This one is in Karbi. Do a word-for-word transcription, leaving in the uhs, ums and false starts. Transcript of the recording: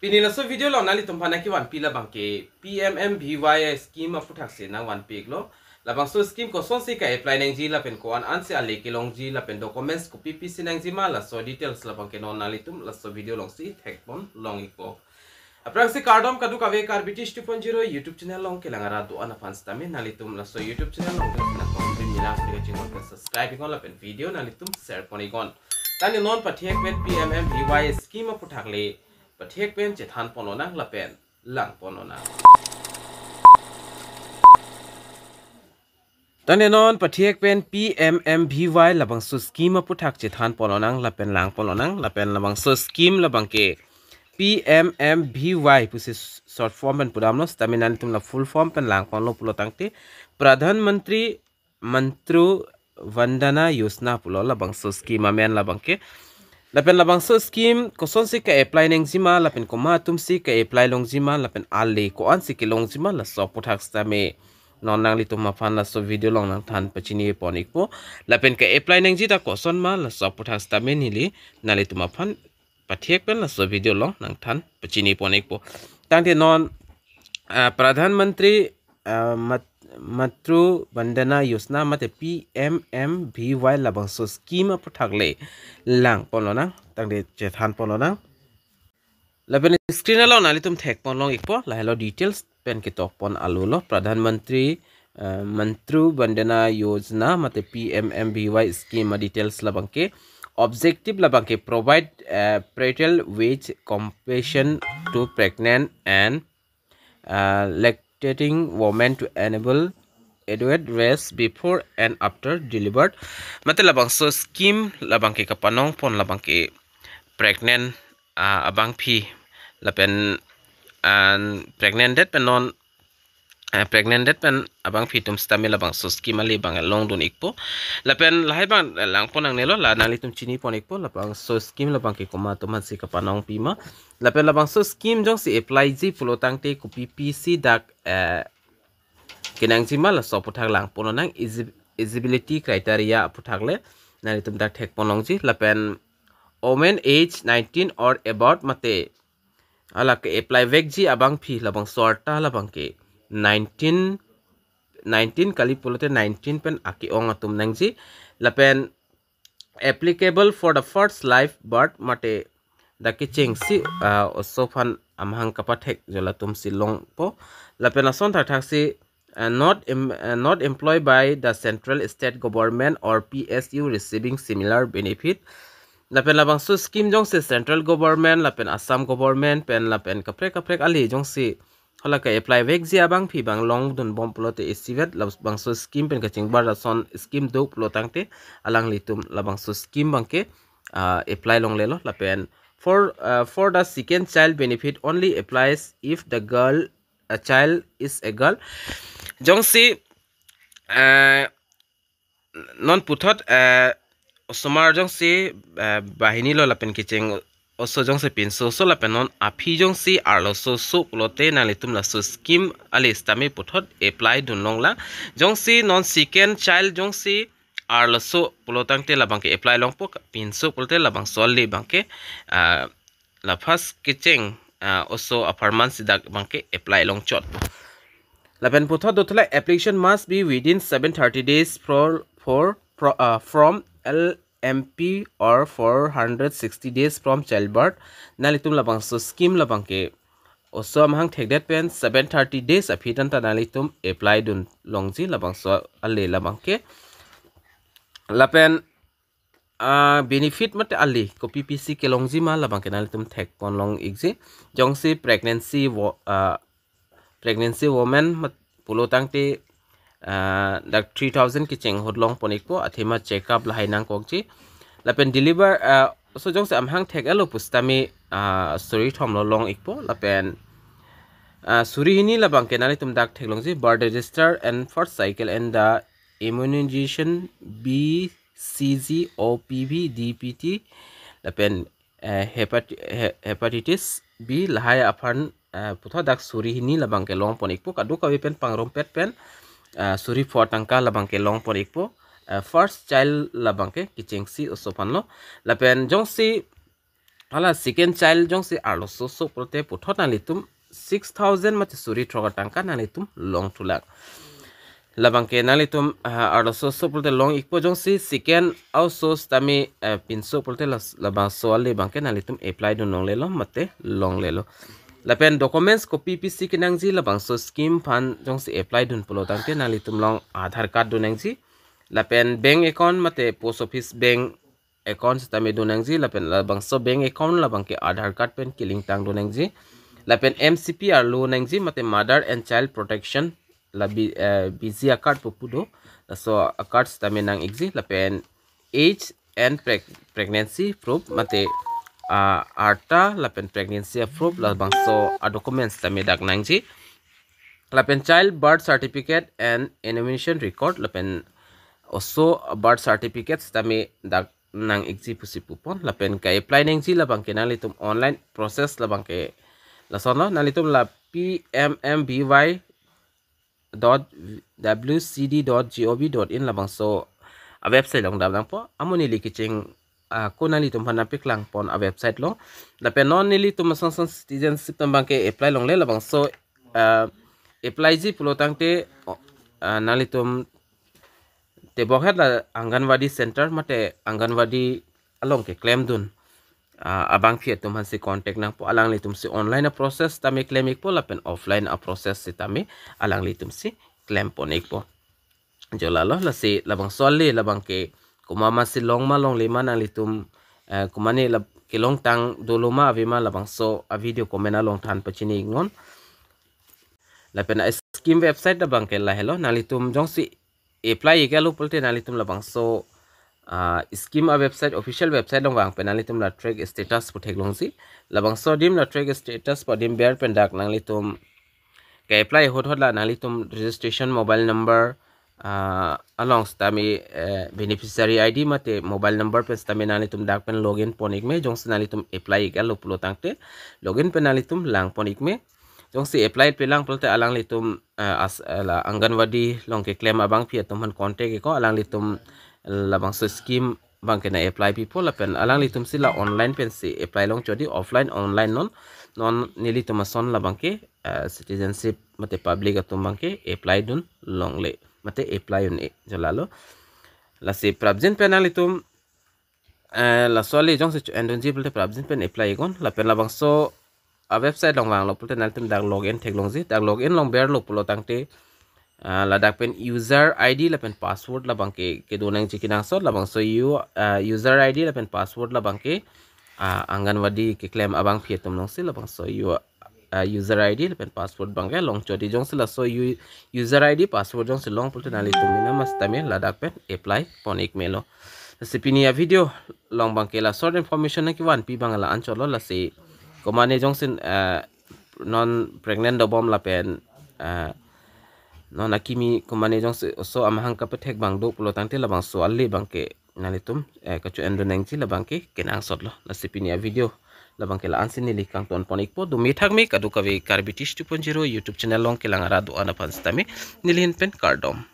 Pini laso video along nanglitum aphan nangkevanpi labangke P M M V Y scheme aputhak si nangvanpi iklo. Labangso scheme kosonsi ka-apply nangji lapen ko-an ansi ale kelongji lapen documents kopi pisi nangjima, laso details labangke non nanglitum laso video alongsi thekpon long ikpo. Aphrangsi kardom kadokave Karbi Tish two point zero YouTube channel along kelang arat do-an aphan sitame nanglitum laso YouTube channel along kena pamri milang kena chingol pen subscribe iknon lapen video nanglitum share pon iknon. Tangte non pathek pen P M M V Y scheme aputhak le pathek pen chethan pon lonang lapen lang pon lonang. Tangte non pathek pen P M M V Y labangso scheme aputhak chethan pon lonang lapen lang pon lonang. Lapen labangso scheme labangke P M M V Y pusi short form pen pudamlo, sitame nanglitum la full form pen lang ponlo pulo tangte Pradhan Mantri Mantru Vandana Yojana pulo labangso scheme amen labangke. Lapen labangso scheme kosonsi ka-apply nangjima lapen komat atumsi ka-apply longjima lapen ale ko-ansi kelongjima, laso aputhak sitame non nanglitum aphan laso video along nangthan pachini pon ikpo. Lapen ka-apply nangji ta kosonma, laso aputhak sitame neli nanglitum aphan pathek pen laso video along nangthan pachini pon ikpo. Tangte non, ah, Pradhan Mantri, ah, Mat-, Matru Vandana Yojana mate P M M V Y labangso scheme aputhak le lang pon lonang, tangte chethan pon lonang. Lapen screen along nanglitum thek pon long ikpo, lahelo details pen ketok pon alulo, Pradhan Mantri, ah, Mantru Vandana Yojana mate P M M V Y scheme adetails labangke. Objective labangke provide, ah, parental wage compensation to pregnant and, ah, lactating women to enable adequate rest before and after delivered. Mate labangso scheme labangke kapanong pon labangke pregnant, ah, abangpi lapen, ah, pregnant det pen non, ah, pregnant det pen abangpi atum sitame labangso scheme ale abang longdun ikpo. Lapen lahai abang, eh, lang pon nangnelo, la nanglitum chini pon ikpo, labangso scheme labangke komat atum aphansi kapanong pima. Lapen labangso scheme jongsi apply ji pulo tangte kopi pisi dak, eh, kenangjima, laso aputhak lang pon lonang. Egi-, eligibility criteria aputhak le nanglitum dak thek pon longji. Lapen women age nineteen or above mate hala ka-apply vekji abangpi labangso arta labangke nineteen, nineteen kali pulote nineteen pen ake-ong atum nangji. Lapen applicable for the first live birth mate dak kechengsi, ah, oso aphan amahang kapathek jol atumsi longpo. Lapen lason thakthaksi, ah, not em-, ah, not employed by the central, state government or P S U receiving similar benefit. Lapen labangso scheme jongsi central government lapen Assam government pen lapen kaprek kaprek ale jongsi hala ka-apply vekji abangpi abang longdun bom pulote isivet labangso scheme pen kachingbar lason scheme do pulo tangte alanglitum labangso scheme abangke, ah, apply longlelo. Lapen for, ah, for the second child benefit only applies if the girl, a child is a girl. Jongsi, ah, non puthot, eh, osomar jongsi, eh, banghini lo lapen kecheng oso jongsi pinso oso lapen non aphi jongsi arloso oso pulote nanglitum laso scheme ale sitame puthot apply dun longlang. Jongsi non second child jongsi arloso pulo tangte labangke apply longpo, pinso pulote labangso ale abangke, ah, la first kecheng, ah, oso apharman si dak abangke apply longchot. Lapen puthot dothulo, application must be within seven thirty days for, for, pro-, ah, from L M P or four hundred sixty days from childbirth. Nanglitum labangso scheme labangke oso amahang thekdet pen seven thirty days aphi tanta nanglitum apply dun longji labangso ale labangke. Lapen, ah, benefit mate ale kopi pisi kelongjima labangke nanglitum thek pon long ikji. Jongsi pregnancy wo-, ah, pregnancy woman mat pulo tangte, ah, dak three thousand kecheng ahut long pon ikpo, athema checkup lahai nangkokji. Lapen deliver, ah, oso jongsi amahang thek-etlo pusitame, ah, suri thom lo long ikpo. Lapen, ah, suri hini labangke nanglitum dak theklongji, birth register and first cycle and the immunization B C G, O P V, D P T, lapen, eh, hepati-, he-, hepatitis B lahai aphan, eh, puthot dak suri hini labangke long pon ikpo, kadokave pen pangrumpet pen, eh, suri pho tangka labangke long pon ikpo, eh, first child labangke kechengsi oso aphan lo. Lapen jongsi Hala second child jongsi arloso so pulote puthot nanglitum six thousand mate suri throk atangka nanglitum longthulang. Labangke nanglitum, ah, arloso so pulote long-ikpo, jongsi second aso sitame, eh, pinso pulote las-, labangso ale abangke nanglitum apply dun longlelo mate longlelo. Lapen documents kopi pisi kenangji labangso scheme aphan jongsi apply dun pulo tangte nanglitum along Aadhaar card do nangji. Lapen bank account mate post office bank account sitame do nangji, lapen labangso bank account labangke Aadhaar card pen ke-link tang do nangji. Lapen M C P arlo nangji mate mother and child protection, la bi-, eh, B G A card pu pu do. Laso a-card sitame nang-ikji, lapen age and preg-, pregnancy proof mate, ah, arta lapen pregnancy proof labangso a-documents sitame dak nangji. Lapen child birth certificate and insemination record, lapen oso birth certificate sitame dak nang-ikji pusi pupon. Lapen ka-apply nangji labangke nanglitum online process labangke lasonlo, nanglitum la P M M B Y dot W C D dot G O V dot in labangso a-website along dam nangpo. Amo neli kecheng, ah, ko nanglitum aphan nangpaklang pon a-website lo. Lapen non nelitum ason ason citizenship atum abangke apply longle labangso, ah, apply ji pulo tangte, oh, ah, nanglitum tebok het la Anganwadi center mate Anganwadi along keklem dun, ah, abangpi atum aphansi contact nangpo, alanglitumsi online a-process sitame klem-ikpo lapen offline a-process sitame alanglitumsi klem pon-ikpo. Jo lalo, lasi labangso ale labangke komat masi long ma longle ma nanglitum, eh, komatne la kelongtang dolo ma ave ma labangso a-video comment along than pachini-iknon. Lapen a-scheme website labangke lahelo, nanglitum jongsi apply-ik-etlo pulote nanglitum labangso, ah, scheme a-website, official website along vang pen nanglitum la track status pu theklongsi. Labangso adim la track status pu adim ber pen dak nanglitum ke-apply ahut ahut la nanglitum registration mobile number, ah, along sitame, eh, beneficiary I D mate mobile number pen sitame nanglitum dak pen login pon-ik me, jongsi nanglitum apply-ik-etlo pulo tangte login pen nanglitum lang pon-ik me. Jongsi apply pe lang pulote alanglitum, eh, as, eh, la Anganwadi along keklem abangpi atum aphan contact-iknon, alanglitum labangso scheme abangke nang-apply pipo lapen alanglitumsi la online pensi apply long chodi, offline online non, non nelitum ason labangke, eh, citizenship mate public atum abangke apply dun longle mate apply un-e, jo lalo. Lasi prapjin pen nanglitum, eh, laso ale jongsi cho-en dunji pulote prapjin pen apply-iknon, lapen labangso a-website along vanglo pulote nanglitum dak login theklongji, dak login long berlo pulo tangte, ah, ladak pen user I D lapen password labangke kedo nangji kenangsot, labangso u-, ah, user I D lapen password labangke, ah, Anganwadi keklem abangpi atum alongsi labangso u-, ah, user I D lapen password abangke long chodi, jongsi laso u-, user I D password jongsi long pulote nanglitum mena mas tame ladak pen apply pon-ik melo. Lasi pini a-video along abangke la short information nangkevanpi abang la anchotlo, lasi komatne jongsi, eh, non pregnant dobom lapen, eh, non akimi komatne jongsi oso amahang kapathek abang do pulo tangte labangso ale abangke nanglitum, eh, kacho-en dun nangji labangke kenangsotlo. Lasi pini a-video labangke la ansi neli kangton pon-ikpo, dumi thakme kadokave Karbi Tish two point zero YouTube channel along kelang arat do-an aphan sitame neli ahin pen kardom.